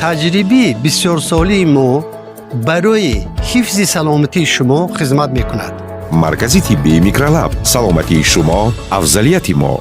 Таҷрибаи бисёрсолаи мо барои ҳифзи саломатии шумо хизмат мекунад. Маркази тиббии Микролаб. Саломатии шумо афзалияти мо.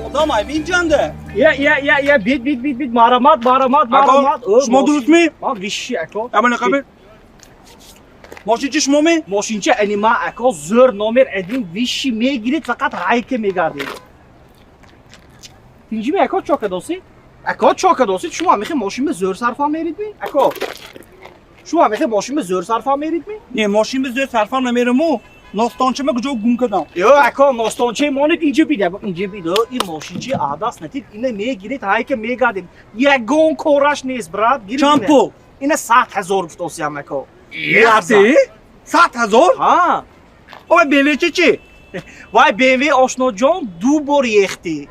Одам айбинҷанде. Я, я, я, я, бит, бит, бит, бит, марамат, марамат, марамат. Шумо дурустми? Ман виши, ако. Амали қабил. Мошинчи шумо ми? Мошинчи ани ма, ако, зӯр номер один виши мегирид, фақат ҳайка мегардид. Тинҷими, ако, чо кадоси? Ако, чо кадоси? Шумо мехе мошин бе зӯр сарфа мерид ми? Ако, шумо мехе мошин бе зӯр сарфа мерид ми? Не, мошин бе зӯр сарфа намераму. Ностончама куҷо гум кардам? Ё, ако, ностончаи монед инҷа бид, инҷа бид. Ин мошинчи адас натид, ина мегирид, ҳайка мегардид. Ягон кораш нест, брат. Чанд пул? Ина 100 000 гуфтосиям, ако. Яхти? 100 000? Ҳа. Ой, BMW чи чи? Вай, BMW, ошноҷон, ду бор ехти.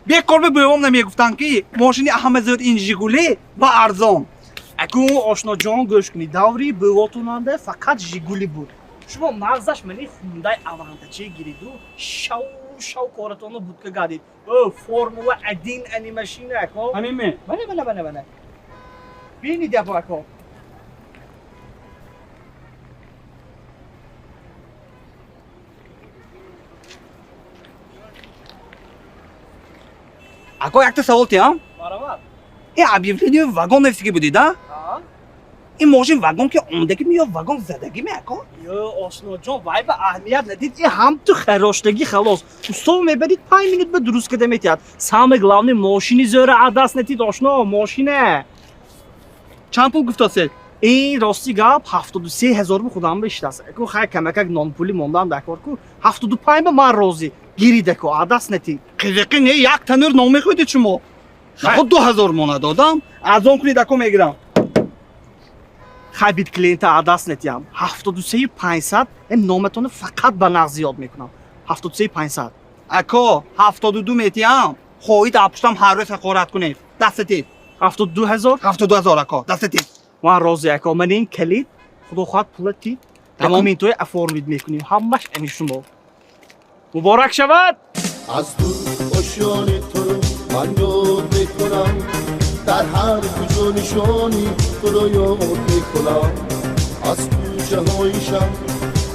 Бекор бе бӯвом намегуфтанд, ки мошини ҳама зӯр ин Жигули ва арзон. Аку, ошноҷон, гӯш кунед, даври бӯвотунанда фақат Жигули буд. Шумо нағзаш мани Хундай Авантачи гириду шав шав коратонро будка гардид. О, Формула 1 ани машина, ако. Ҳамин ме? Бале, бале, бале, бале. Бинед, яко, ако. Ако, якта савол тиям? Марамат. Ин объявление вагон нависиги будид, а? Ин мошин вагон ки омдагӣ ми ё вагон задагӣ ми, ако? Ё, ошноҷон, вай ба аҳамият надид, ин ҳам ту хароштагӣ, халос. Устов мебарид, 5 минут ба дуруст када метиҳад. Самое главное, мошини зӯра адас натид, ошно, мошина. Чанд пул гуфтосед? Ин, рости гап, 73 000 бу худам бештаст. Аку, хай, камакак нонпулӣ мондан дакор ку, 75 ба ман розӣ. Гирид, ако, адас натид. Қизиқи не, як танӯр нон мехӯрдед шумо. Наход 2000 монад одам, арзон кунед, ако, мегирам. Хай, бит, клиента адас натиям. 73 500, ин номатонро фақат ба нағз зиёд мекунам. 73 500. Ако, 72 метиҳам, хоҳид апуштам ҳар рӯз ҳақорат кунед. Дастатид. 72 000? 72 000, ако, дастатид. Ман розӣ, ако, ман ин калид, худо хоҳад, пула тид. Тамом. Документҳои оформить мекунем, ҳамаш ани шумо. Муборак шавад! Аз дур ошёни туро ман ёд мекунам, дар ҳар куҷо нишони туро ёд мекунам. Аз кӯчаҳои шаҳр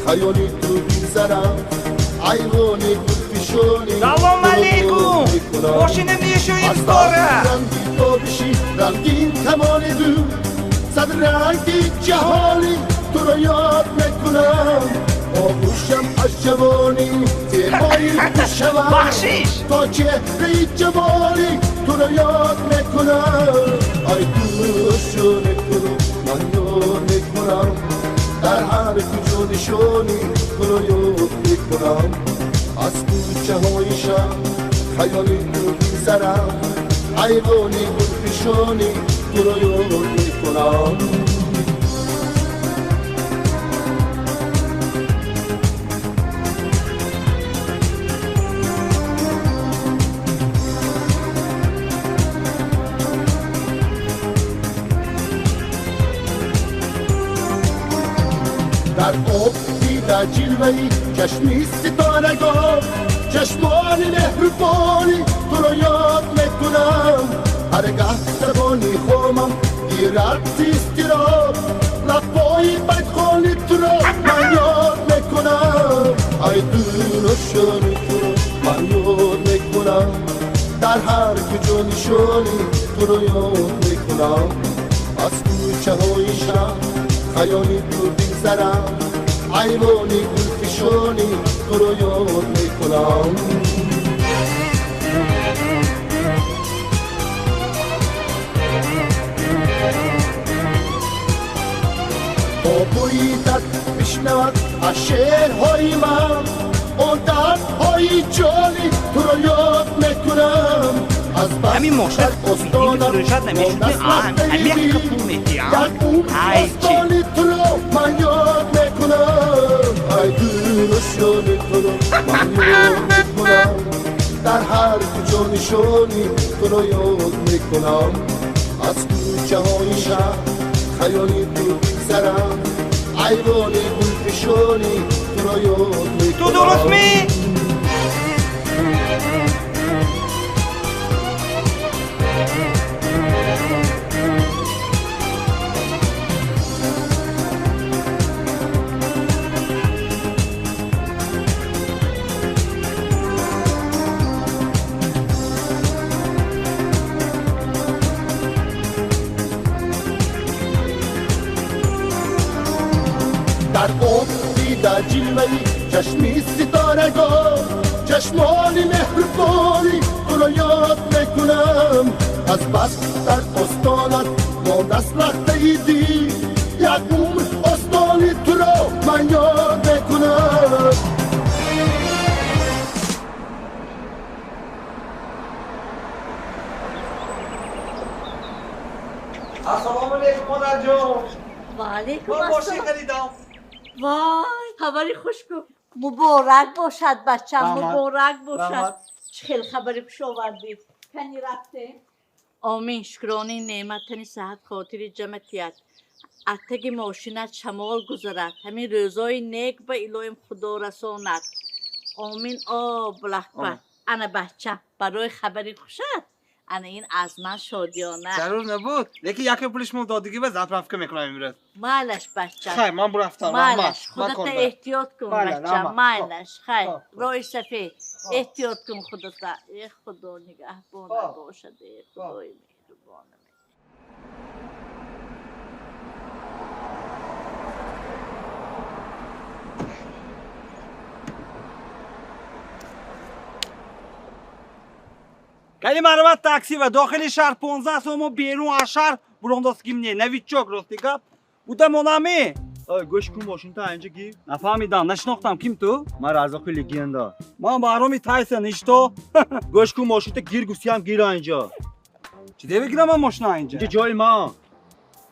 хаёли ту бигзарам, айвони гулпишон. گلفشانی. سلام علیکم. ماشین میشویم داره. رنگی تابشی رنگین کمان دو صد رنگی جهانی تو رو یاد میکنم. آغوشم از جوانی زیبایی بشوم تا چهره جمالی تو رو یاد میکنم. ای دوشون تو رو من یاد میکنم، در هر کجا نشانی تو رو یاد میکنم. از کوچه های شهر خیالی تو می‌گذرم، حیوانی گلفشانی تو رو یاد میکنم. در آب دیده جلوه‌ای چشمی ستارگان، چشمان مهربانی تو رو یاد میکنم. هرگه زبانی خامم گیرد اضطراب، لبهای بدخوانی تو رو من یاد میکنم. ای دوشانی تو رو من یاد میکنم، در هر کجا نشانی تو رو یاد میکنم. از کوچه های شهر خیالی تو بگذرم، حیوانی گلفشانی تو رو یاد میکنم. تا بویدت بشنود از شعرهای من، آن دردهای جانی تو رو یاد میکنم. از همین ماشین استانم در اون آستانی تو رو من یاد میکنم. ای دوشانی تو رو من یاد میکنم، در هر کجا نشانی تو رو یاد میکنم. از کوچه های شهر خیالی تو بگذرم، حیوانی گلفشانی تو رو یاد میکنم. تو درست می؟ در آب دیده جلوه‌ای چشمی ستارگان، چشمان مهربانی تو رو یاد میکنم. از بس در آستانت ما نسلخته دی، یک عمر آستانی تو رو من یاد میکنم. السلام علیکم مادر جان. و علیکم من ماشین السلام. خریدم. وای خبری خوش گفت. مبارک باشد بچم، مبارک باشد. چه خیلی خبری خوش آوردی. کنی رفته؟ آمین. شکرانی نعمت تنی صحت خاطر جمعیت. اتگ ماشینت شمال گذرد. همین روزای نیک به الهیم خدا رساند. آمین. آب لحبه. انا بچم برای خبری خوشت. انا این از من شادیانه. ضرور نبود. لیکن یکی پولش مو دادگی به زفرف که میکنم امروز. مالش بچم. خیر من برفتم. مالش خودت احتیاط کن بچم. مالش خیر. راه سفید. احتیاط کن خودت. ای خدا نگهبان باشد. ای خدای مهربان. کلی مرمت تاکسی و داخل شهر 15 سومو بیرون از شهر برونداست گیمنه نویچوک راستی گپ بودم اونامی. گوش کن ماشین تا اینجا گیر. نفهمیدم نشناختم کیم تو؟ من رزاق لگندا. من بهرامی تایسن ایشتو. گوش کن ماشین تا گیر گوسی هم گیر اینجا. چی دی بگیرم من ماشین اینجا؟ اینجا جای ما.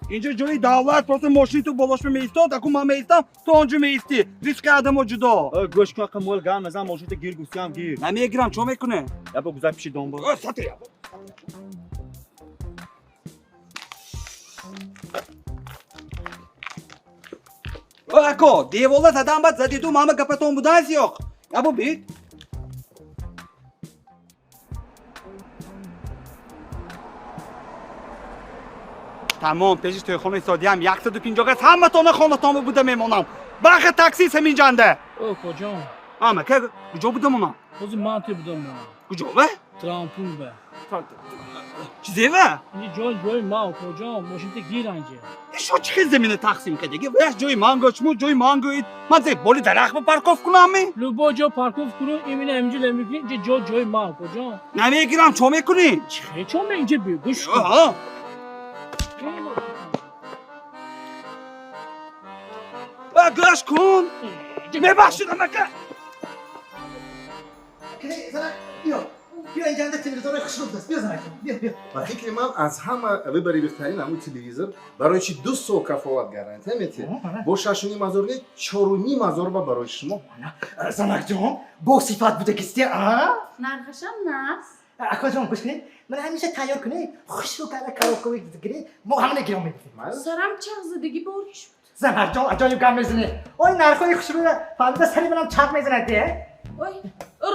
اینجا جای دولت پس ماشین تو بالاش میایستاد اكو من میایستم تو آنجا میایستی. ریسک آدمو جدا. گوش کن آقا مول گام نزن ماشین تا گیر گوسی هم گیر. نمیگیرم چون میکنه؟ یا با گذر پیش دنبال. ساتی یا. Ако, девола задан бад задиду мама гапатон будан зиёқ. Або бит. Тамом, пеши тойхона истодиам 150 газ ҳаматона хонатон буда мемонам. Бархи таксист ҳаминҷанда. О, коҷон. Ама, ка куҷо буда монам? Ҳозир ман ту будам. Куҷо ва? Трампун ба. Чизе ва? Инҷа ҷой ҷои ма, укоҷон, мошинта гир анҷа. Шо чӣ хел замина тақсим кардагӣ? Ваяш ҷои ман гӯ, шумо ҷои ман гӯед. Ман зе боли дарахт ба парков кунам ми? Любой ҷо парков кунӣ, именно ҳаминҷо намекунӣ, инҷа ҷо ҷои ма, укоҷон. Намегирам, чо мекунӣ? Чӣ хел чо ме инҷа биё, гӯш кун. Аҳа. Ба гӯш кун. Мебахшид, амака. Биё инҷа телевизорҳои хушрӯ будааст. Биё занакҷон, биё, биё. Ба фикри ман аз ҳама выбори беҳтарин ҳамун телевизор барои чи 2 сол кафолат гарантия метиҳад. Бо 6,5 ҳазор не, 4,5 ҳазор ба барои шумо. Занакҷон, бо сифат будагисти, а? Нархашам нағз. Акаҷон, гӯш кунед, ман ҳамеша тайёр кунед, хушрӯ карда коробкаи гиред, мо ҳамина гиром мегирем. Сарам чақ задагӣ бориш буд. Занакҷон, аҷоиб гап мезанед. Ой, нархҳои хушрӯ фаҳмида сари манам чақ мезанад, де? Ой,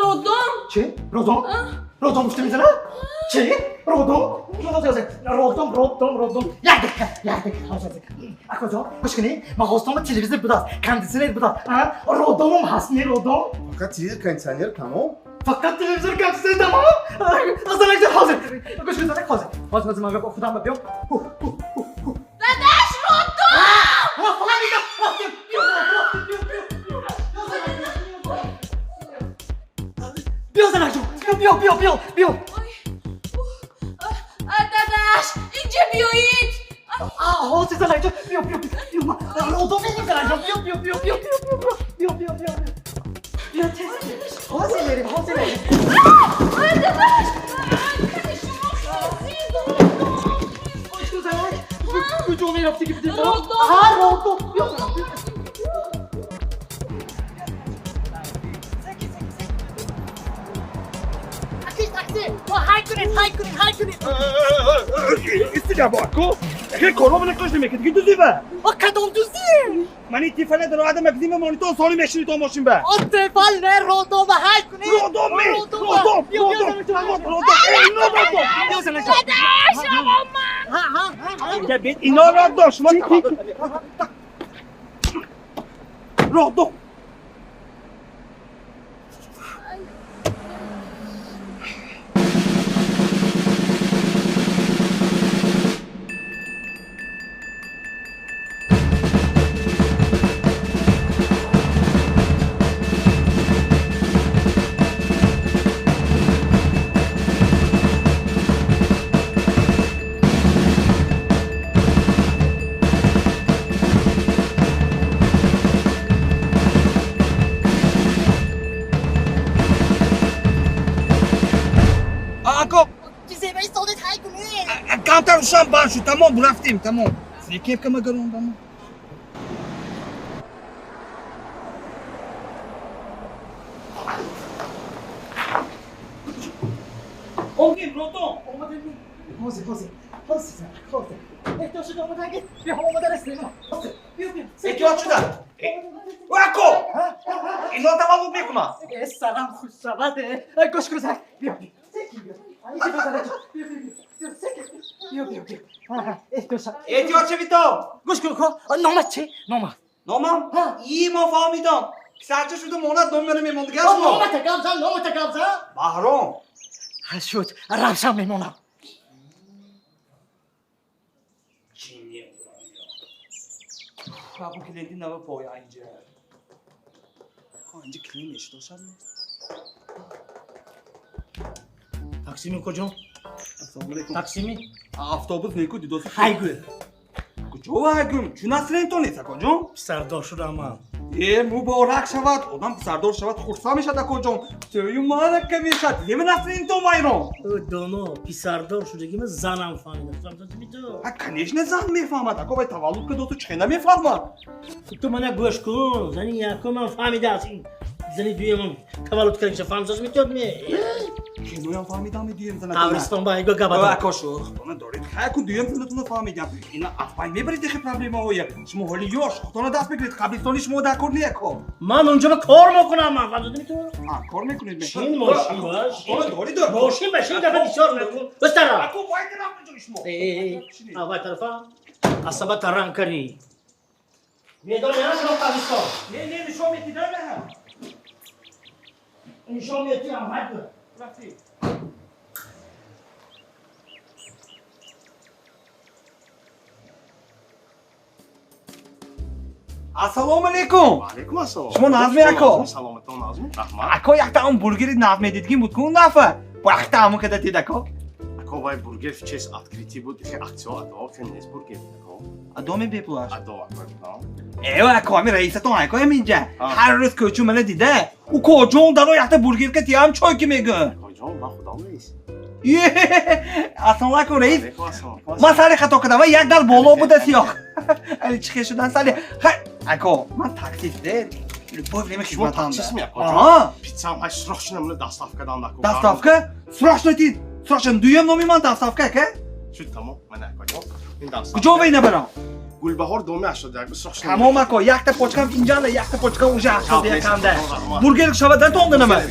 родом. Чӣ? Родом? Родом гуфта мезанад? Чӣ? Родом? Родом, родом, родом. Як дақиқа, як дақиқа. Акаҷон, гӯш кунед, мағозатон телевизор будааст, кондитсионер будааст. Родомам ҳаст, не родом? Фақат телевизор, кондитсионер тамом. Фақат телевизор, кондитсионер тамом? Занакҷон, ҳозир. Гӯш кун, занак, ҳозир. Ҳозир, ҳозир, ман худам биём. Дадаш, родом! Фаҳмидам, рафтем. Биё, рафтем, биё, биё, биё. Биё, занакҷон, биё, биё, биё, биё. Дадаш, инҷа биёед. Ҳозир, занакҷон, биё, биё, биё. Родом мегим, занакҷон, биё, биё, биё, биё, биё, биё, биё, биё, биё. Биё, тез. Ҳозир мерем, ҳозир мерем. Дадаш, кани шумо хезид, родом. Гӯш занак, куҷо мерафтӣ ки бидем? Родом. Ҳа, родом. Биё, занак, биё. Такси, ҳай кунед, ҳай кунед, ҳай кунед. Истига бо аку. Хел коро бина кӯш намекунед, ки дуздӣ ба? О, кадом дуздӣ? Ман ин тифале дар одам магазин монитор соли мешини то мошин ба. О, тифал не, родом ба, ҳай кунед. Родом ме, родом, родом, родом, эй, ино родом. Биё, занакҷон. Дадаш, оқо ман. Ҳа, ҳа, ҳа. Инҷа бит, ино родом, шумо родом. Ако камтар ушам банд шуд, тамом, рафтем, тамом. Кепка магарондам. Омадем, родом. Омадем. Ҳозир, ҳозир. Ҳозир, занак, ҳозир. Эҳтиёт шуда омадагӣ. Биё, омада расидем. Ҳозир. Биё, биё. Эҳтиёт шуда. Ако! Ино таваллуд мекунад. Э, сарам хуш шавад. Гӯш кун, занак. Биё, биё. Секин биё. Биё, занакҷон. Биё, биё, биё. Секин. Биё, биё, биё. Эҳтиёт шав. Эҳтиёт шавед то. Гӯш кун, ко. Номат чӣ? Номат. Номам? И мо фаҳмидам. Писарча шуда монад, ном мера мемондигаст мо. Номата гап зан, номата гап зан. Баҳром. Ҳа, шуд. Равшан мемонам. Абу клиенти нава поя инҷа. Инҷа клиент мешиносад? Таксими куҷо? Ассалому алайкум. Таксими? Автобус неку дидоси. Ҳайгӯ. Куҷо ҳайгӯм? Чун насрентон нест, акоҷон? Писардор шудам ман. Э, муборак шавад. Одам писардор шавад, хурсанд мешавад, акоҷон. Тӯю марака мешавад. Зема насрентон вайрон. Ӯ доно, писардор шудагима занам фаҳмида. Фаҳмидӣ ту? А, конечно, зан мефаҳмад. Ако вай таваллуд кардо, ту чӣ намефаҳмад? Ту мана гӯш кун. Зани якумам фаҳмидааст. Зани дуюмам таваллуд кардагиша фаҳмидааст метиёд ме? Киноям фаҳмидам, дуюм занатона. Қабристон ба айго гапа. Ако шуд, худона доред. Хай ку дуюм занатона фаҳмидам. Ина афбайн мебаред ихи проблемаҳоя. Шумо ҳоли ёш, худона даст мегиред. Қабристони шумо дар кор не ако. Ман унҷо ба кор мекунам, ман фаҳмидӣ ту? А, кор мекунед ме? Шин мошин ба. Худона доред. Мошин ба шин дафа бисёр накун. Бистара. Ако вай тараф ҷои шумо. Э, а вай тарафа? Асаба таранг кари. Медонӣ шумо қабристон? Не, не, нишон метидам. Нишон метиҳам, ҳай бур. Рафтӣ. Ассалому алейкум. Ва алейкум ассалом. Шумо Назми ако? Саломатон Назми. Раҳмат. Ако якта он бургери нав медидгин буд ку нафа. Бо якта ҳамон када дид ако. Ако вай бургер в честь открытия буд, хе акциё адо, хе нест бургер ако. Адо ме бепулаш? Адо ако. Эва ако ами раисатон ако ҳаминҷа. Ҳар рӯз кӯчу мана дида. У коҷон даро якта бургер ка тиям чой ки мегӯ. Коҷон ман худам раис. Ассалому алейкум раис. Ман сари хато кардам, вай як дар боло буда сиёх. Али чӣ хел шудан сари. Хай, ако, ман таксист де. Любое время хизматам. Таксист ми ако? Аҳа. Пиццам ҳай срочно мана доставка дан ако. Доставка? Срочно ти. Срочно дуюм номи ман доставка ака? Шуд тамом, мана ако ҷон. Ин доставка. Куҷо вай набарам? Гулбаҳор доми 81 срочно. Тамом ако, якта почкам инҷанда, якта почкам уже 81-анда. Бургер шава дан тонда нама.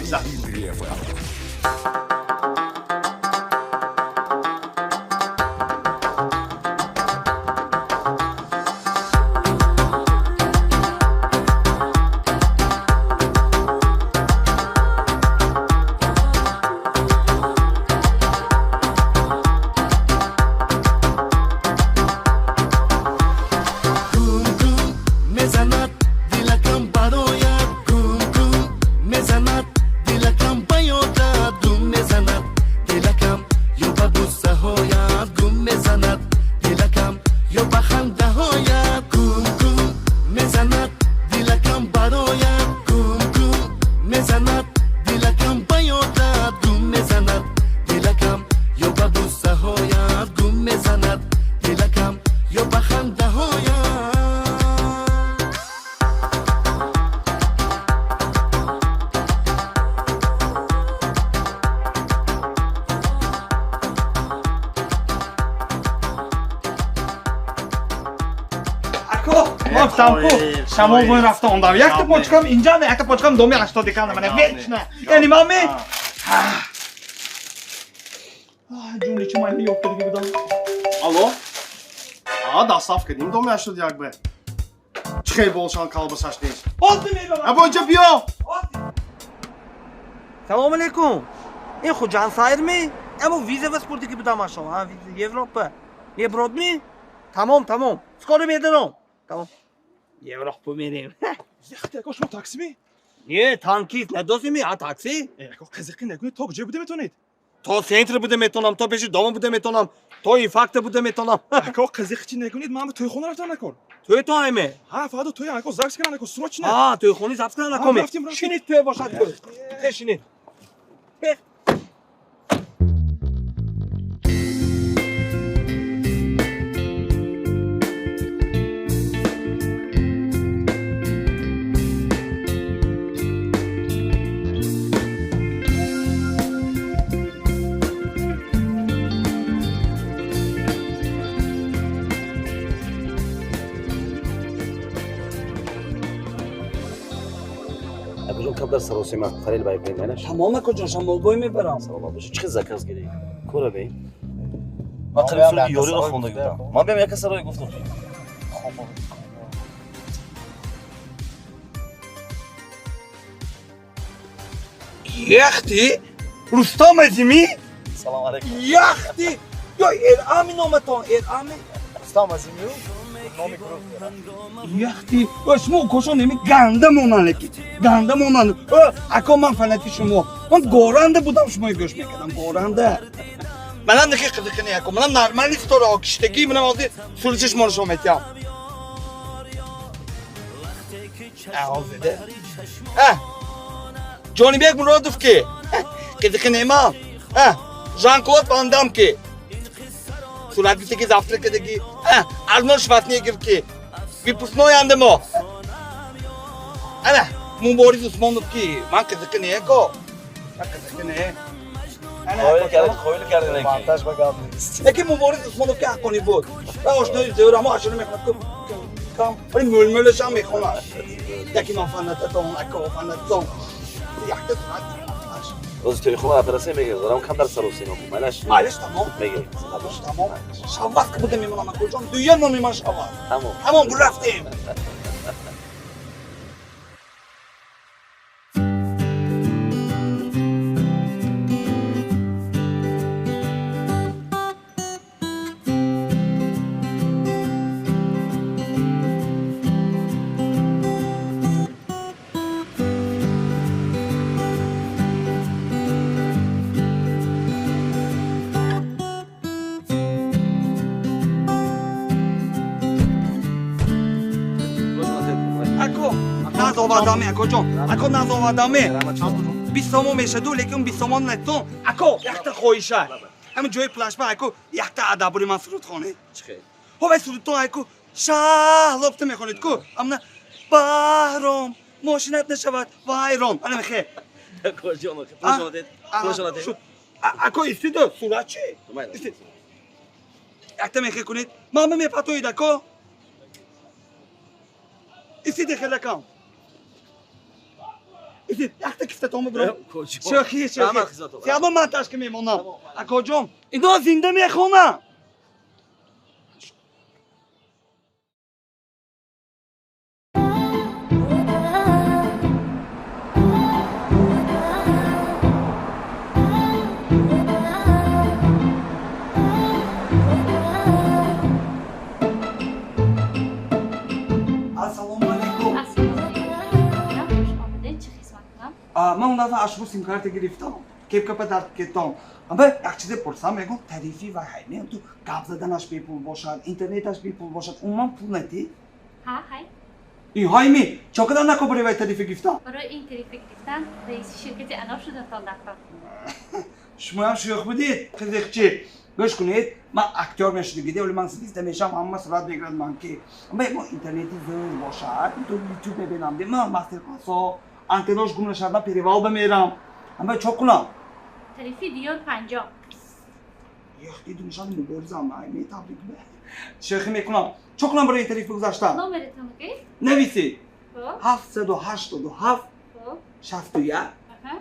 Шамол бой рафта ондам. Якта почкам инҷа, якта почкам доми 80 канда мана вечно. Яъни ман ме? Ҷуни чи ман ёфта дига будам. Алло? А, доставка дим доми 81 бе. Чӣ хел болшан колбасаш нест. Озди мебарам. Або инҷа биё. Салом алейкум. Ин Хуҷанд сайр ми? Аммо виза васпурди ки будам ашо. А, виза Европа. Еброд ми? Тамом, тамом. Скоро медаром. Тамом. Европа мерем. Яхте, ако шумо такси ми? Не, танкист, надоси ми, а такси? Ако қазиқи нагӯед, то куҷо буда метавонед? То центр буда метавонам, то пеши дома буда метавонам, то инфаркта буда метавонам. Ако қазиқи чи нагӯед, ман ба тӯйхона рафтам накор. Тӯй то айме? Ҳа, фаҳдо тӯй ако запис кардан ако срочно. А, тӯйхони запис кардан ако ме. Шинед тӯй бошад. Шинед. Камтар саросима фарел бай бин майнаш. Тамом ако ҷон, шамолбой мебарам. Саломат бошед. Чӣ хел заказ гирӣ? Кора бе? Ман қариб суруди ёриро хонда будам. Ман биям яка сарой гуфтам. Яхти? Рустам Азими? Салом алейкум. Яхти! Ё Эрами номатон, Эрами. Рустам Азими? Номи гурӯҳ. Яхти, шумо кошон неми ганда монанд леки. Ганда монанд. Ако ман фанати шумо. Ман горанда будам шумои гӯш мекардам, горанда. Манам нихи қизиқи не ако. Манам нормали стора киштагӣ, манам ҳозир суруди шуморо шумо метиҳам. Ҳозир. Ҷонибек Муродов ки? Қизиқи немам. Жан-Клод Ван Дам ки? Суратгиртаги завтракадаги. Арнольд Шварценеггер ки? Выпускной анда мо. Ана, Мубориз Усмонов ки? Ман қизиқи не ако. Ман қизиқи не. Хойл кардин аки. Монтаж ба гап нест. Яки Мубориз Усмонов ки ҳаққонӣ буд. Ва ошнои зӯр ама ашура мехонад ку. Кам, вали мӯлмӯлаш ҳам мехонад. Яки ман фанататон, ако фанататон. Якта сурат. Оз тӯйхона операция мегирад. Одам камтар саросима бу. Майлаш. Майлаш тамом. Мегирад. Тамом. Шавват ки буда мемонам ако ҷон. Дуюм номи ман Шавват. Тамом. Тамом, бурафтем. Ако, назовадаме, ако ҷон. Ако назовадаме. 20 сомон мешаду, лекин 20 сомон нетон. Ако, якта хоҳиша. Ҳамин ҷои плашба, ако, якта адабури ман суруд хонед. Чӣ хел? Ҳо, вай сурудтон, ако, шаҳлобта мехонед ку. Амна Баҳром, мошинат нашавад вайрон. Ана мехе. Ако ҷон, пулшо надед. Пулшо надед. Ако, истиду, сурат чи? Истид. Якта мехе кунед. Мама мепатоид, ако. Истиде хелакам. Истид, якта кифтатон бибро. Шӯхи, шӯхи. Сиёбо ман ташки мемонам. Ако ҷон, ино зинда мехонам. Ассалому алайкум. Ман он дафъа аз шумо симкарта гирифтам, кепкапа дар кетом. Амба як чизе пурсам, мегӯм тарифи ва ҳайме ту гап заданаш бепул бошад, интернеташ бепул бошад, умуман пул надӣ? Ҳа, ҳай. И ҳайми, чо кадан нако барои вай тарифи гирифтам? Барои ин тарифи гирифтан раиси ширкати анор шудатон даркор. Шумоям шӯх будед, қизиқчи. Гӯш кунед, ман актёр мешудагиде, вале ман звезда мешавам, ҳама сурат мегирад ман ки. Амба мо интернети зӯр бошад, ту ютуб мебинам, де ман мастер-классҳо, антеннош гум нашавад, ман перевал бамерам. Амба чо кунам? Тарифи диёр 50. Яхти дуншад муборизам, ай метабрик бе. Шӯхӣ мекунам. Чо кунам барои тариф гузаштан? Номератон гӯед? Нависед. 787 61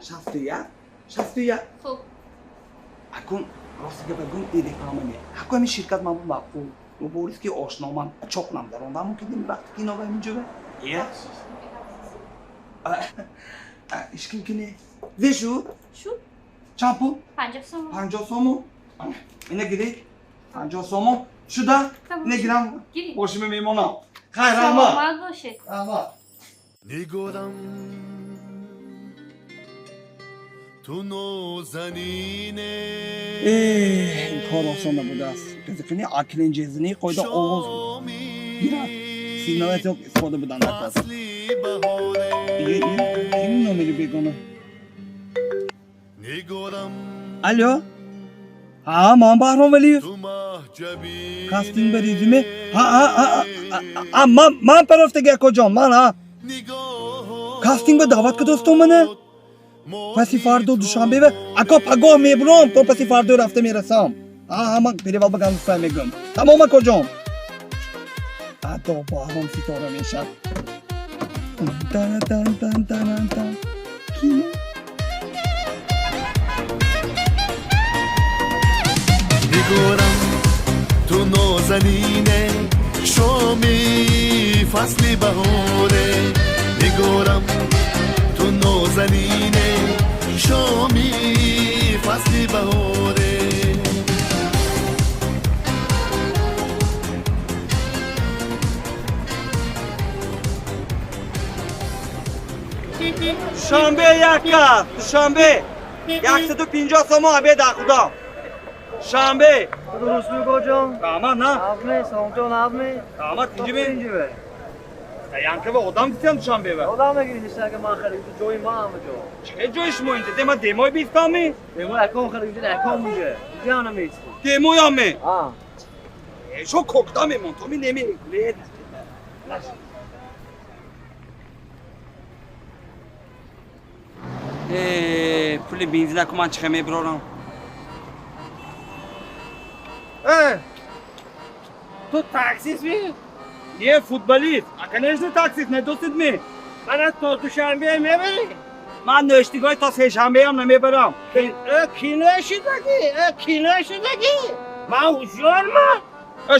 61 61. Хуб. Акун рости гап гум и реклама не. Акун ҳамин ширкат ман маъқул. Мубориз ки ошно ман чо кунам даронда мумкин ним вақти кино ва ҳамин ҷо? Е? Ишким ки не. Зе шуд? Шуд. Чанд пул? 50 сомон. 50 сомон. Ина гиред. 50 сомон. Шуда? Ина гирам. Бошима мемонам. Хайр, раҳмат. Саломат бошед. Раҳмат. Нигорам ту нозанине. Ин кор осон набудааст. Қизиқини аклинҷезини қоида оғоз гирад. Сигналат ёк истифода будан накард. Ким номери бегона? Алло? Ҳа, ман Баҳром Валиев. Кастинг ба резюме? Ҳа, ҳа, ҳа, ман парафтаги акоҷон, ман ҳа. Кастинг ба даъват кардостон мана? Паси фардо душанбе ва ако пагоҳ мебурам, то паси фардо рафта мерасам. Ҳа, ҳа, ман перевал ба Гандусай мегӯям. Тамом акоҷон. Адо Баҳром ситора мешавад. Тан-тан-тан-тан-тан. Кино. Нигорам ту нозанине, шоми фасли баҳоре. Нигорам ту нозанине, шоми фасли баҳоре. Душанбе як кас, душанбе 150 сомон обед худо. Шанбе. Дуруст мегӯ ҷон? Раҳмат, на? Ҳабме, саломҷон, ҳабме. Раҳмат, тинҷиме? Тинҷиме. Янкава одам дисям душанбе ва. Одам мегири ништа ки ман харид ҷои ман ҳама ҷо. Чӣ ҷои шумо инҷа? Дема демой бистами? Демой аком харид аком инҷа. Инҷа ҳам намеисти. Демой ҳаме? Ҳа. Шо кокта мемон, то ми неми. Пули бензина ку ман чӣ мебирорам? Ту таксист ми? Не, футболист. А конечно таксист, не досид ми. Мана то душанбе мебарӣ? Ман нӯштигоҳи то сешанбеам намебарам. Кино шудагӣ, кино шудагӣ. Ман ҳушёрман.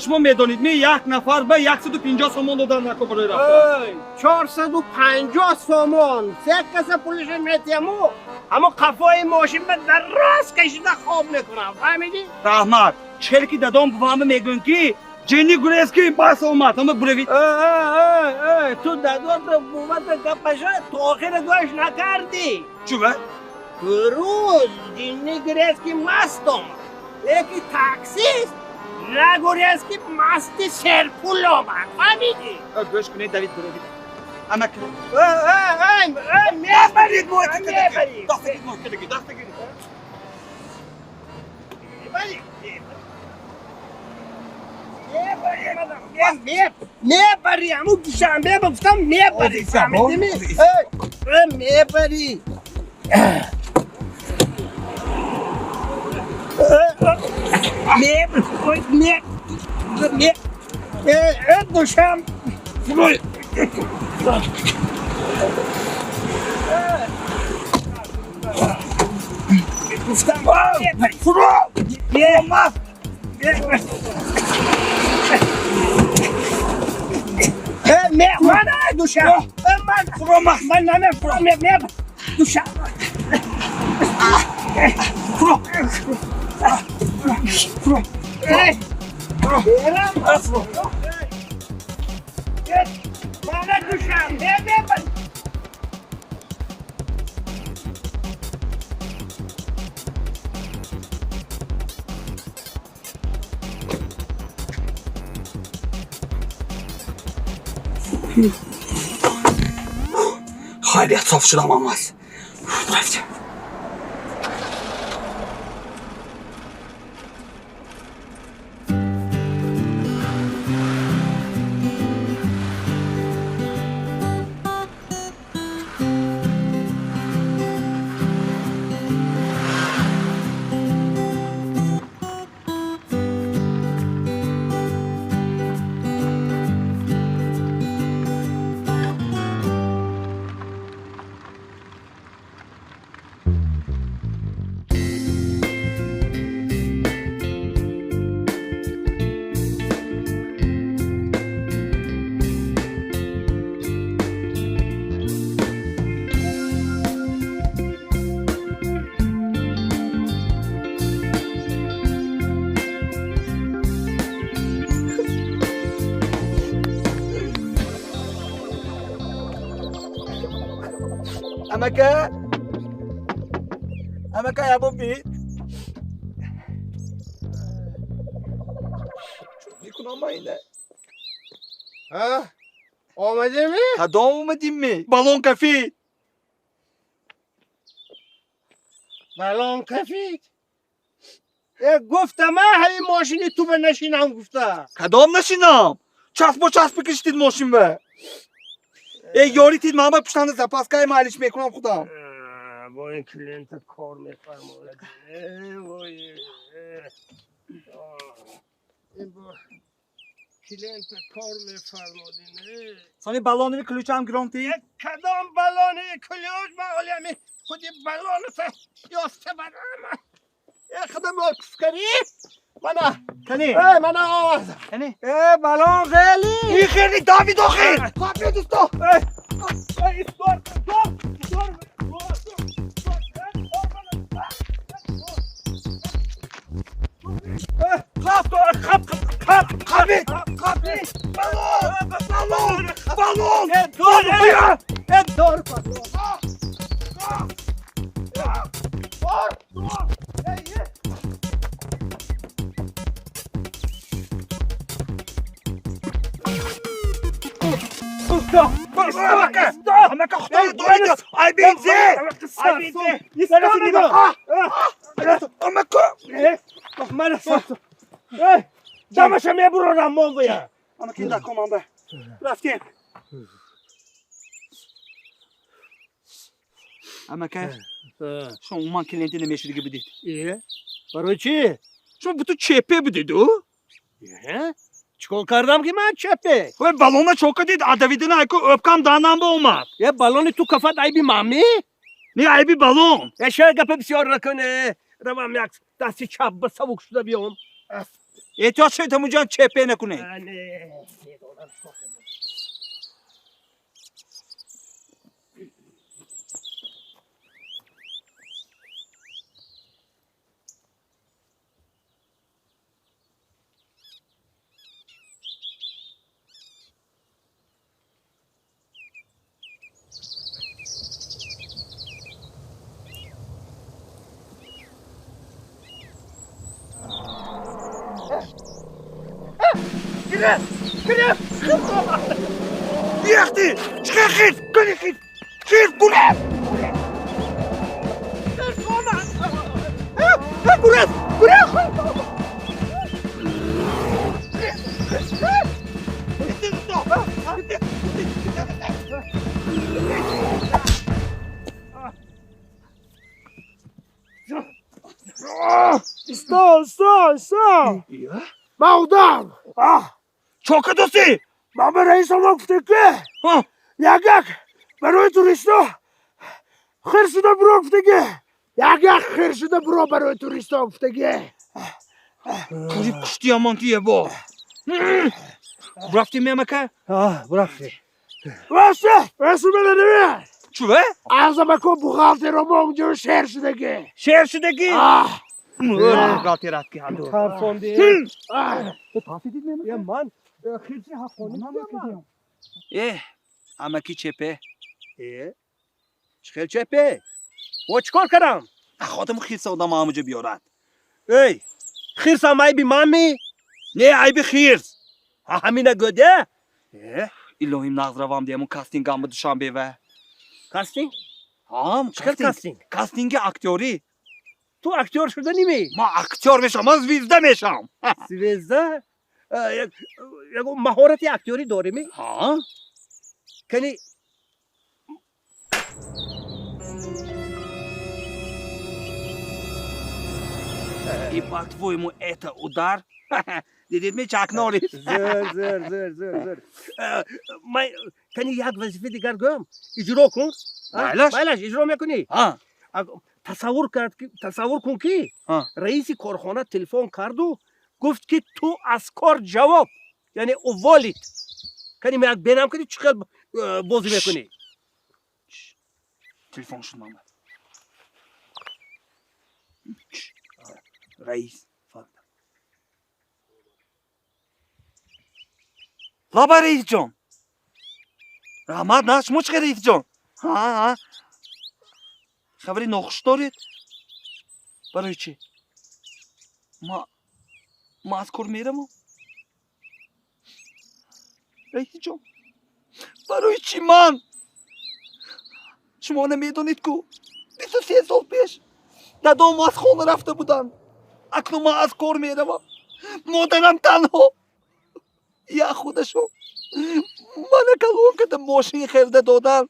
Шумо медонед, ми як нафар ба 150 сомон додан нако барои рафтан. 450 сомон. Се каса пулиша метиҳаму, аммо қафои мошин ба дароз кашида хоб мекунам. Фаҳмидӣ? Раҳмат. Чел ки дадом бувама мегӯям ки ҷинни гурез ки бас омад. Ама буравид. Ту дадота бувата гапаша то охира гӯш накардӣ. Чува? Рӯз ҷинни гурез ки маст омад. Леки таксист нагурез ки масти серпул омад. Фаҳмидӣ? Гӯш кунед, Давид буравид. Амак. Мебарид мебарид. Даст гирид, даст гирид. Мебари, ҳамун душанбе ба гуфтам мебари. Фаҳмидими? Мебари. Душам. Гуфтам мебари. Фуро! من دوشم من فرو من نه فرو می دوشم فرو فرو فرو من دوشم می. Хайрият соф шудам амаз. Рафтем. Амака? Амака ябо би? Мекунам майна. Омадем-ми? Кадом омадем-ми? Балон кафид. Балон кафид? Гуфтам, ҳами мошини ту ба нашинам гуфта. Кадом нашинам? Часп бо часп бикишидид мошин ба. Эй, ёритид ман ба пуштанда запаскаи майлиш мекунам худам. Бо ин клиента кор мефармояд. Вой. Ин бо клиента кор мефармодин. Сони балонови ключам гиромтид? Кадом балони ключ? Ман ҳоли ҳами худи балоната ёфта барам. Худам куфкарӣ? Мана. Кани? Мана овардам. Кани? Балон хеле. Ин хеле давид охир. Қапи дӯсто. Истор, дор, дор. Қап, қап, қап, қапи, қапи. Балон, балон, балон. Дор, дор, дор. Дор, дор. Амака худо доред. Ай бензин. Ай бензин. Амака. Мана. Дамаша мебурорам монвая. Амака инда команда. Рафтем. Амака. Шумо умуман клиенти намешудиги будед. Барои чӣ? Шумо буту ЧП будед, ӯ? Чикор кардам ки ман ЧП? Ой, балона чока дид, адавидина айку өпкам данам ба омад. Е, балони ту кафат айби мами? Не, айби балон. Е, шер гапа бисёр накуне. Равам як дасти чап ба савук шуда биём. Эҳтиёт шавед, ҳамунҷоам ЧП накунед. Не, медонам чикор кардам. Яхти! Чӣ хирс? Кани хирс? Хирс гурез! Гурез! Гурез! Исто, исто, исто! Ман одам! Чо кадосӣ? Ман ба раисамон гуфтем ки як-як барои туристо хир шуда биро гуфтагӣ. Як-як хир шуда биро барои туристо гуфтагӣ. Кори куштиямон тие бо. Рафтем мемака? Рафтем. Васе, васе мена наме. Чуве? Азамако бухгалтеро мо унҷо шер шудагӣ. Шер шудагӣ? Бухгалтерат ки ҳаду. Тарсонди. Ту тарсидид мемака? Я ман хирси ҳаққонӣ намекардам. Э, амаки чепе. Э? Чӣ хел чепе? О чӣ кор кардам? Хотам хирса одам ҳамаҷо биёрад. Эй, хирсам айби манми? Не, айби хирс. Ҳамина гӯде? Э, илоҳим нағз равам дияму кастинг ама Душанбева. Кастинг? Ҳам, чӣ хел кастинг? Кастинги актёрӣ. Ту актёр шуда нимӣ? Ман актёр мешавам, ман звезда мешавам. Звезда? Ягон маҳорати актёрӣ дорӣ ми? Ҳа? Кани И по-твоему это удар? Дидед ми Чак Норрис? Зӯр, зӯр, зӯр, зӯр, зӯр. Ман кани як вазифаи дигар гӯям, иҷро кун. Майлаш? Майлаш, иҷро мекунӣ? Тасаввур кард, тасаввур кун ки раиси корхона телефон карду гуфт ки ту аз кор ҷавоб, яъне уволить. Кани ман як бенам кунӣ чӣ хел бозӣ мекунӣ? Телефон шуд мама. Раис. Лаба раисҷон. Раҳмат, на шумо чӣ хел раисҷон? Ҳа, ҳа. Хабари нохуш доред? Барои чӣ? Ма аз кор меравам? Раисҷон, барои чӣ ман? Шумо намедонед ку 23 сол пеш дадом аз хона рафта буданд. Акнун ман аз кор меравам. Модарам танҳо. Я худашо мана калон карда мошин харида додан.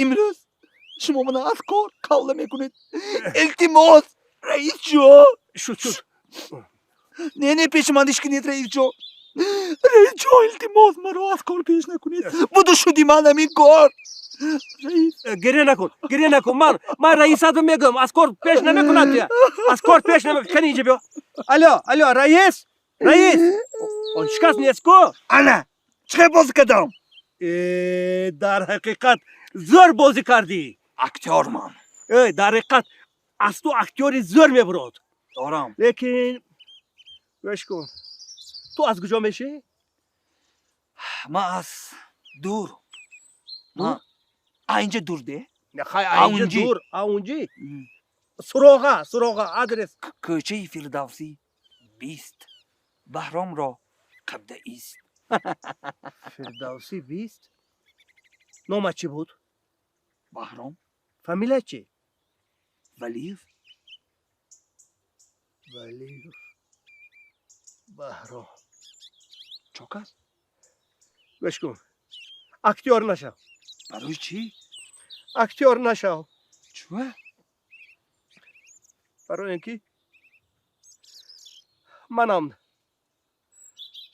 Имрӯз шумо мана аз кор кавла мекунед. Илтимос, раисҷон. Шуд, шуд. Не, не, пеши ман ишкинед, раисҷон. Раисҷон, илтимос, маро аз кор пеш накунед. Буду шуди ман ҳамин кор. Гиря накун, гиря накун. Ман раисатро мегӯям, аз кор пеш намекунад тия. Аз кор пеш намекунад. Кани инҷа биё. Алло, алло, раис? Раис! Ҳеҷ кас нест ку? Ана, чӣ хел бозӣ кардам? Э, дар ҳақиқат зӯр бозӣ кардӣ. Актёр ман. Э, дар ҳақиқат аз ту актёри зӯр мебурод. Дорам. Лекин гӯш кун. Ту аз куҷо мешӣ? Ман аз дур. Дур? А инҷа дур де? Не, хай, а инҷа дур, а унҷи? Суроға, суроға, адрес. Кӯчаи Фирдавсӣ 20. Баҳромро қабдаист. Фирдавсӣ 20? Номат чӣ буд? Баҳром. Фамилия чӣ? Валиев. Валиев. Баҳром. Чо кас? Гӯш кун. Актёр нашав. Барои чӣ? Актёр нашав. Чӯ? Барои ин ки манам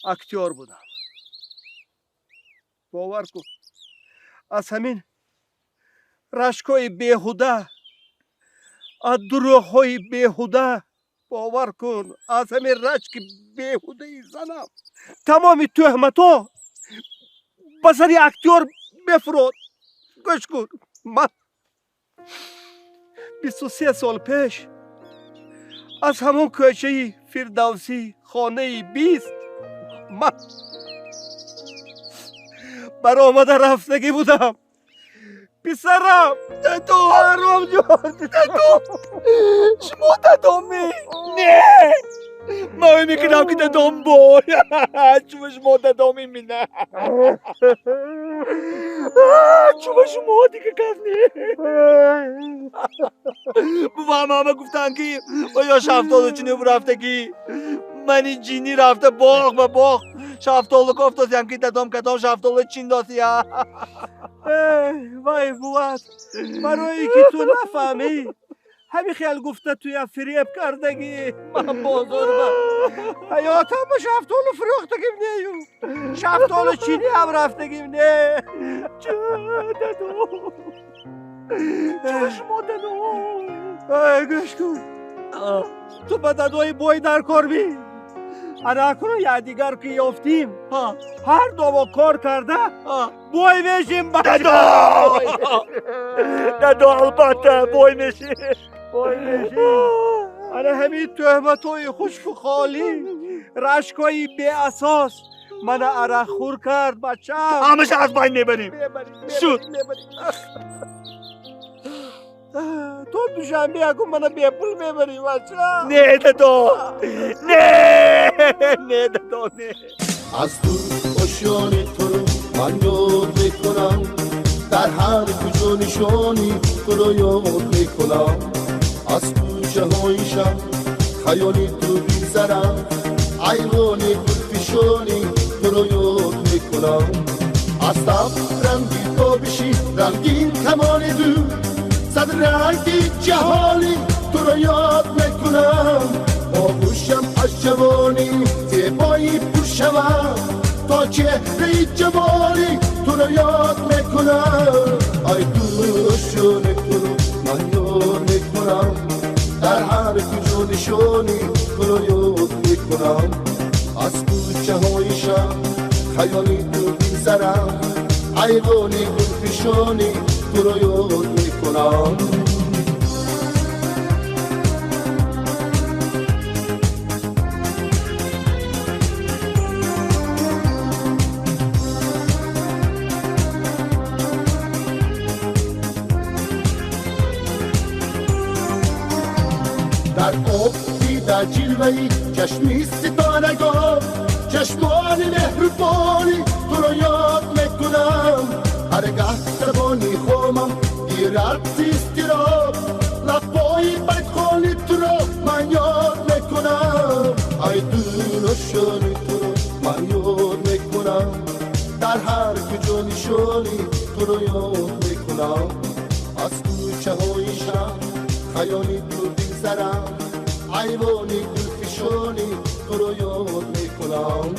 актёр будам. Бовар кун, аз ҳамин рашкҳои беҳуда, аз дурӯғҳои беҳуда, бовар кун, аз ҳамин рашки беҳудаи занам тамоми тӯҳматҳо ба сари актёр мефурод. Гӯш кун, ман 23 сол пеш аз ҳамон кӯчаи Фирдавсӣ хонаи 20 ман баромада рафтагӣ будам. Писарам, дадо, Баҳромҷон, дадо, шумо дадоми? Не. Ман мекунам ки дадом бой. Чува шумо дадом имина. Чува шумо дига кас не. Бува мама гуфтанд ки оё шафтолу чини рафтагӣ. Мани ҷинӣ рафта боғ ба боғ. Шафтолу кофтосиям ки дадом кадом шафтолу чин досия. Вай буват, барои ки ту нафаҳмӣ, ҳамин хел гуфта туя фиреб кардагӣ. Ман бозор ба ҳаётам ба шафтолу фурӯхтагим нею, шафтолу чинӣ ҳам рафтагим не. Ча дадом, ча шумо дадом. Ай гӯш кун, ту ба дадои бой дар кор бӣ. Ана акнун якдигар ки ёфтим, ҳар домо кор карда бой мешим. Дадо, дадо, албатта бой мешим, бой мешим. Ана ҳамин туҳматҳои хушку холӣ, рашкҳои беасос мана арақхӯр кард бачам. Ҳамаша аз байн мебарем. Шуд. То Душанбе акун мана бепул мебарӣ бачам. Не дадо, не, не дадо, не. Аз дур ошёни туро ман ёд мекунам, дар ҳар куҷо нишони туро ёд мекунам. Аз кӯчаҳои шаҳр хаёли ту бигзарам, айвони гулфишони туро ёд мекунам. Аз таб ранги тобиши рангин камони ду, сад ранги ҷаҳони туро ёд мекунам. Оғӯшам аз ҷавонӣ зебои пуршавам, то чеҳраи ҷамолӣ туро ёд мекунам. Ай дӯшони туро ман ёд мекунам, дар ҳар куҷо нишони туро ёд мекунам. Аз кӯчаҳои шаҳр хаёли ту бигзарам, айвони гулфишони туро ёд мекунам. Дар об дида ҷилваи чашми ситорагон, чашмони меҳрубони туро ёд мекунам. Ҳаргаҳ забони хомам гирад изтироб, лабҳои бадхоли туро ман ёд мекунам. Ай дӯрошони туро ман ёд мекунам, дар ҳар куҷо нишони туро ёд мекунам. Аз кӯчаҳои шаҳр хаёли ту бигзарам, айвони гулфишони туро ёд мекунам.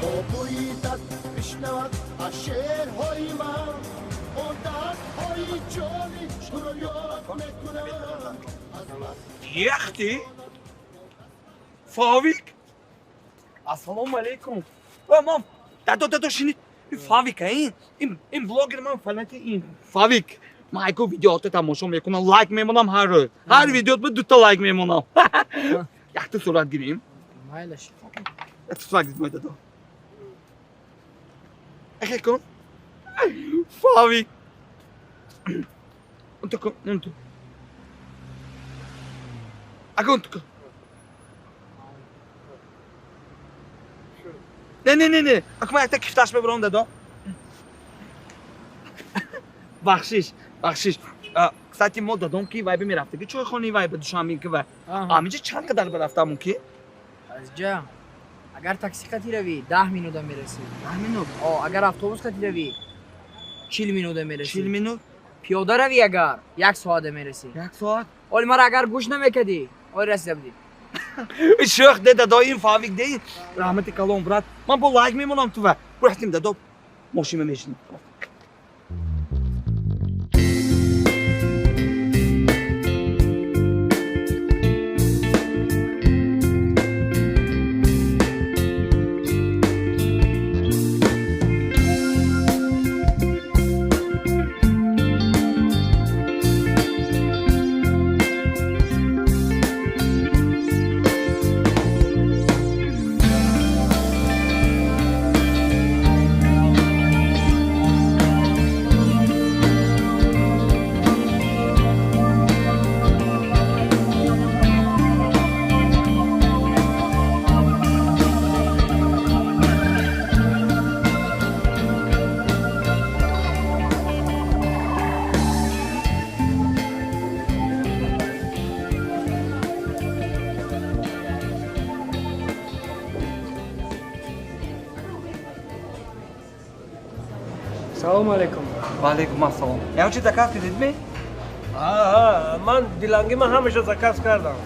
Бобои бишнавад аз шеърҳои ман, одатҳои ҷони туро ёд мекунам. Яхти Фавик, ассалому алайкум. Ман дадо, дадо, шинид. Фавик, ин блогер, ман фанати ин Фавик. Ман айко видеото тамошо мекунам, лайк мемонам ҳар рӯз. Ҳар видеот ба дута лайк мемонам. Якта сурат гирим. Майлаш. Якта сурат гирим, дадо. Эхе кун. Фавик. Унту кун, унту. Ака унту кун. Не, не, не, не. Ака ман якта кифташ мебарам, дадо. Бахшиш, бахшиш. Кстати, мо дадом ки вай бимерафтаги чойхонаи вай ба Душанбе ки вай. Аминҷа чанд қадар барафтамон ки? Азҷа, агар такси қати равӣ, 10 минута мерасӣ. 10 минут? О, агар автобус қати равӣ, 40 минута мерасӣ. 40 минут? Пиёда равӣ агар, 1 соата мерасӣ. 1 соат? Оли мара агар гӯш намекардӣ, оли расида будӣ. Шӯх де дадо, ин Фавик де. Раҳмати калон, брат. Ман бо лайк мемонам ту ва. Бурафтем дадо, мошина мешинем. Салом алейкум. Ва алейкум ассалом. Ягон чи заказ кардед ме? Ҳа, ман диланги ман ҳамеша заказ кардам.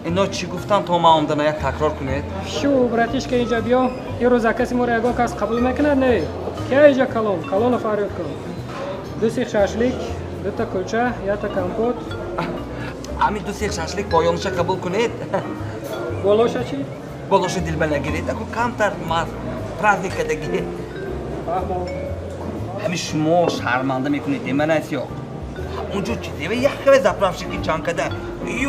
Ино чӣ гуфтам то ман омадана як такрор кунед? Шу, братишка, инҷа биё. Ин рӯз закази моро ягон кас қабул мекунад, не? Кия инҷа калон? Калоно фарёд кун. Ду сех шашлик, дута кулча, якта компот. Ами ду сех шашлик поёнша қабул кунед. Болоша чӣ? Болоша дилба нагиред. Аку камтар мар праздник кадаги. Фаҳмом. Ҳами шумо шарманда мекунед, деманас ё. Унҷо чӣ дева як хеле заправщики чанкада.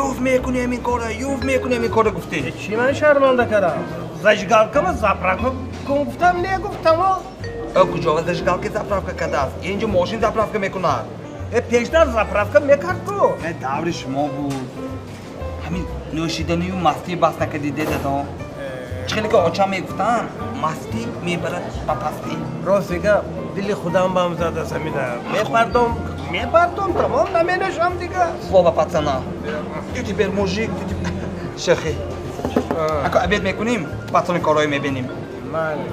Юв мекуни ҳамин кора, юв мекуни ҳамин кора гуфтед. Чӣ ман шарманда кардам? Зажигалкама заправка кун гуфтам, не гуфтам. Куҷо зажигалка заправка кардааст? Инҷо мошин заправка мекунад. Пештар заправка мекард ку. Не, даври шумо буд. Ҳамин нӯшиданию мастӣ бас накардид, дедадон. Чӣ хеле ки очам мегуфтанд, мастӣ мебарад ба пастӣ. Рости гап, дили худам бам зада самида. Мепардом, мепардом, тамом наменӯшам дига. Слово пацана. Ты теперь мужик, ты теперь... Шахи. Ако обед мекунем, пацани корҳое мебинем. Майли.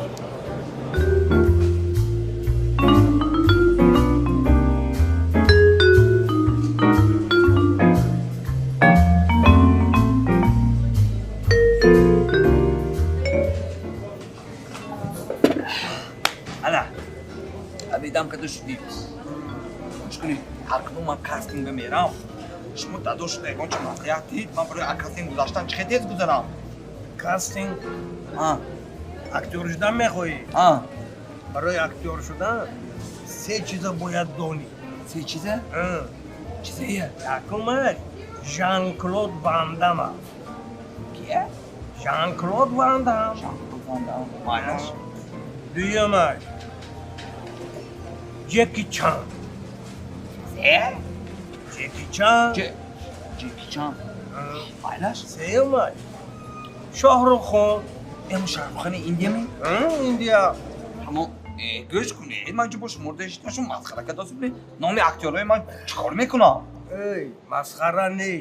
Ана, обедам када шудӣ. Гӯш кунед, ҳар кадом ман кастинг бимерам, шумо дадош ягон ча маслиҳат дид, ман барои кастинг гузаштан чӣ хел тез гузарам? Кастинг? Актёр шудан мехоҳӣ? Барои актёр шудан се чиза бояд донӣ. Се чиза? Чизае? Якумаш Жан-Клод Ван Дам аст. Кия? Жан-Клод Ван Дам. Жан-Клод Ван Дам. Майнаш? Дуюмаш Ҷеки Чан. Се? Ҷеки Чан. Ҷеки Чан. Майнаш? Сеюмаш Шоҳрух Хон. Эм Шоҳруххони Индия ме? Индия. Ҳамон гӯш кунед, ман ҷо бо шумо дешиташум масхара кардасед. Номи актёрҳои ман чӣ кор мекунам? Эй, масхара не.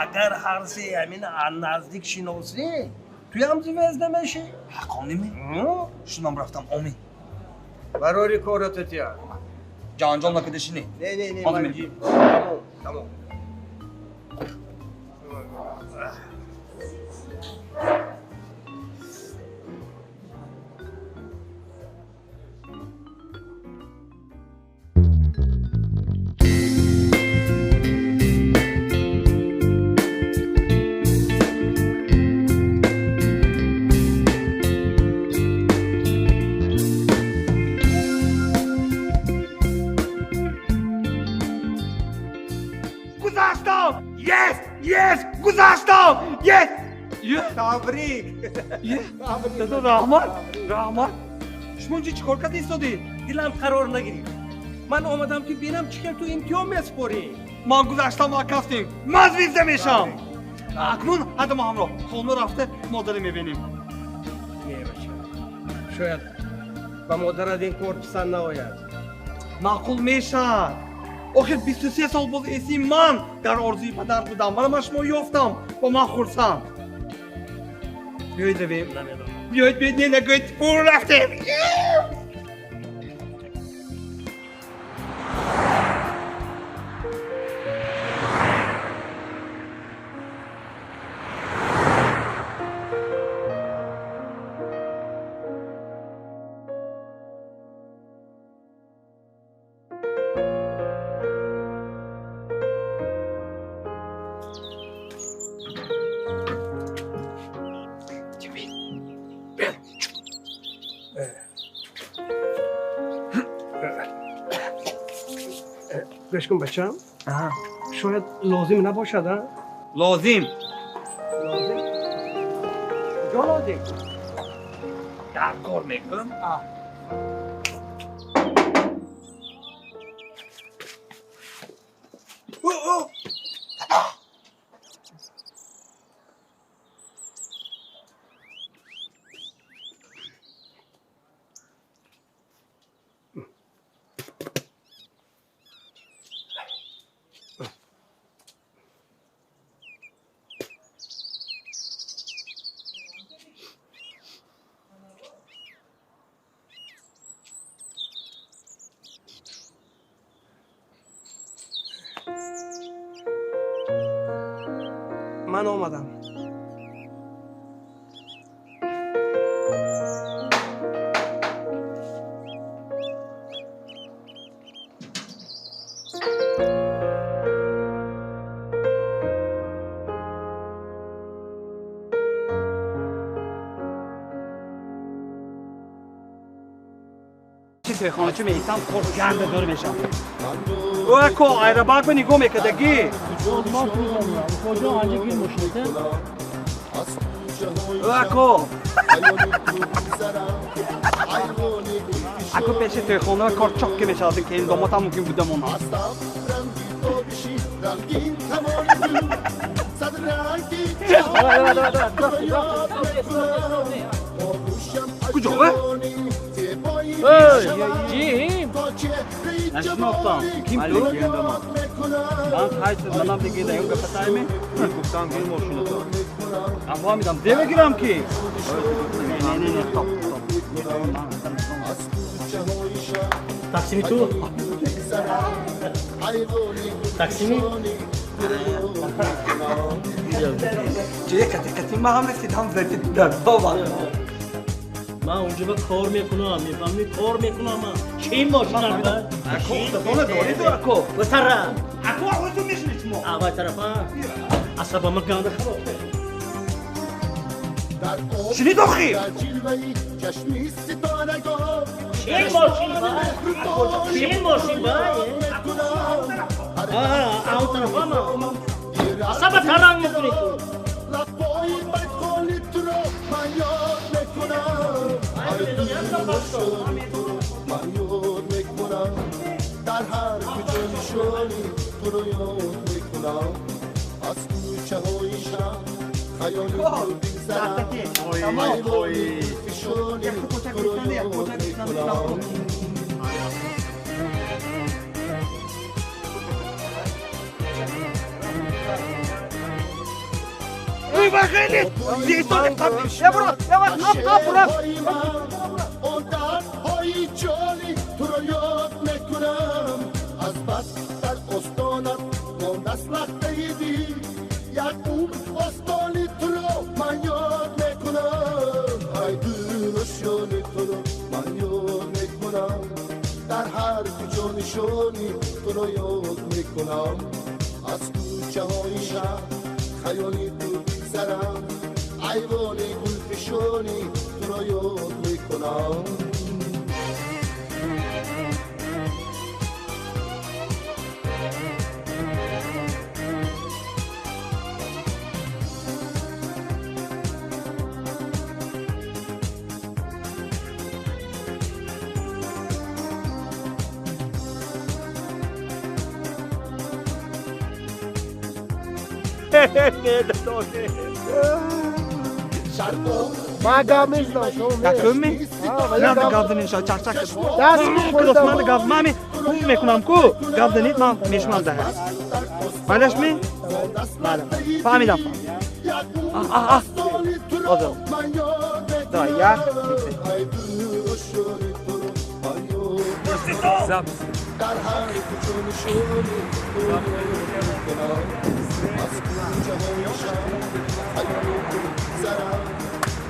Агар ҳар се ҳамин наздик шиносӣ, туям звезда мешӣ. Ҳаққонӣ ме? Шунам рафтам, омин. Барори кората тия. Ҷанҷол накарда шинӣ. Не, не, не, ман тамом, тамом. Гузаштам! Yes! Табрик! Дадо, раҳмат! Раҳмат! Шумо инҷо чӣ кор карда истодӣ? Дилам қарор нагирифт. Ман омадам ки бинам чӣ хел ту имтиҳон месупорӣ. Ман гузаштам аз кастинг. Ман звезда мешавам. Акнун ҳадама ҳамроҳ хона рафта модаре мебинем. Не, бача. Шояд ба модарат ин кор писанд наояд. Маъқул мешавад. Охир 23 сол боз эси ман дар орзуи падар будам. Вале ман шумо ёфтам ва ман хурсанд. Биёед равем. Биёед, биёед, не нагӯед, фур рафтем. Гӯш кун, бачам. Шояд лозим набошад, а? Лозим. Лозим? Куҷо лозим? Дар кор мекунам. Ман омадам. Тӯйхоначи меистам, кор ганда дор мешавад. Ӯ ако айрабак ба нигоҳ мекардагӣ. Ӯ ако. Ако пеши тӯйхона кор чок ки мешавад, ки ин домотам мумкин буда монад. Куҷо? Ҷим! Нашинохтам. Ким ту? Ман хайс манам легенда, ён гапатайми? Гуфтам гир мошината. Ман фаҳмидам. Де мегирам ки? Не, не, не, стоп, стоп. Таксими ту? Таксими? Ҷе кати кати ма ҳам расидам зади дар баба. Ман унҷо ба кор мекунам, мефаҳмӣ, кор мекунам ман. Чӣ мошина ба? Ако, худатона доред ако. Ватара. Ако, ҳозир мешунед шумо. А вай тарафа. Асабама ганда хароб. Шунид охир? Чӣ мошин ба? Чӣ мошин ба? А, он тарафа ман. Асаба таранг мекунӣ ту. Дар ҳар куҷо нишонӣ туро ёд мекунам, аз кӯчаҳои шаҳр хаёли ту бигзарам, айвони фишонӣ туро ёд мекунам. Вай, хеле! Одатҳои ҷолӣ туро ёд мекунам, аз бас дар остонат мондааст лахтаи дил, як умр остони туро ман ёд мекунам, ай дурушёни туро ман ёд мекунам, дар ҳар куҷо нишонӣ туро ёд мекунам, аз кӯчаҳои шаҳр хаёли ту бигзарам, айвони гулфишонӣ туро ёд мекунам. Ман гап мезанам, шумо Якуми? Нада гап занед, шо чак-чак. Даст Кудос ман гап мами хум мекунам ку. Гап занед ман мешунам даҳ. Малаш ми? Бале. Фаҳмидам. А а а. Ҳозир. Давай, як. Запис. Дар ҳар куҷо нишонӣ туро ёд мекунам, аз кӯчаҳои шаҳр хаёли ту бигзарам,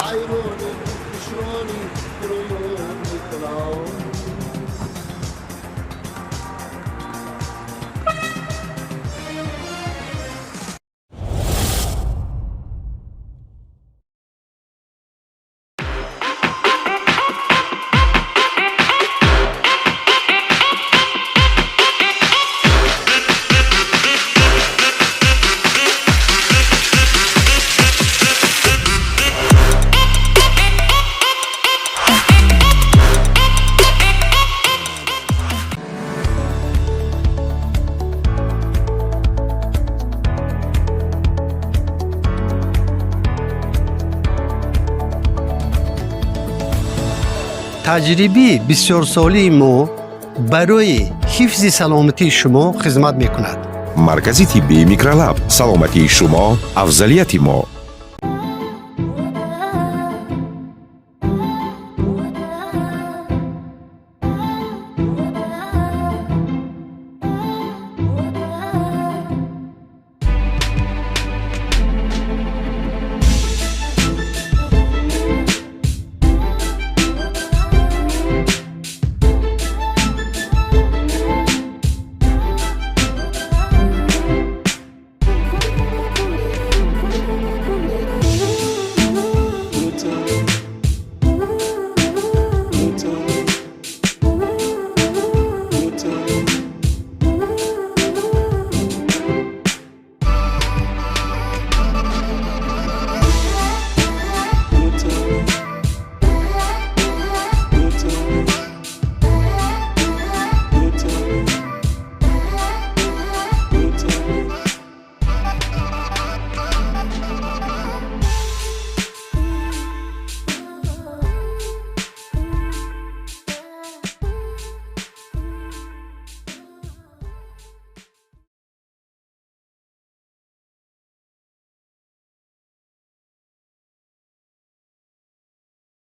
айвони гулфишонӣ туро ёд мекунам. Таҷрибаи бисёрсолии мо барои ҳифзи саломатии шумо хизмат мекунад. Маркази тиббии Микролаб. Саломатии шумо афзалияти мо.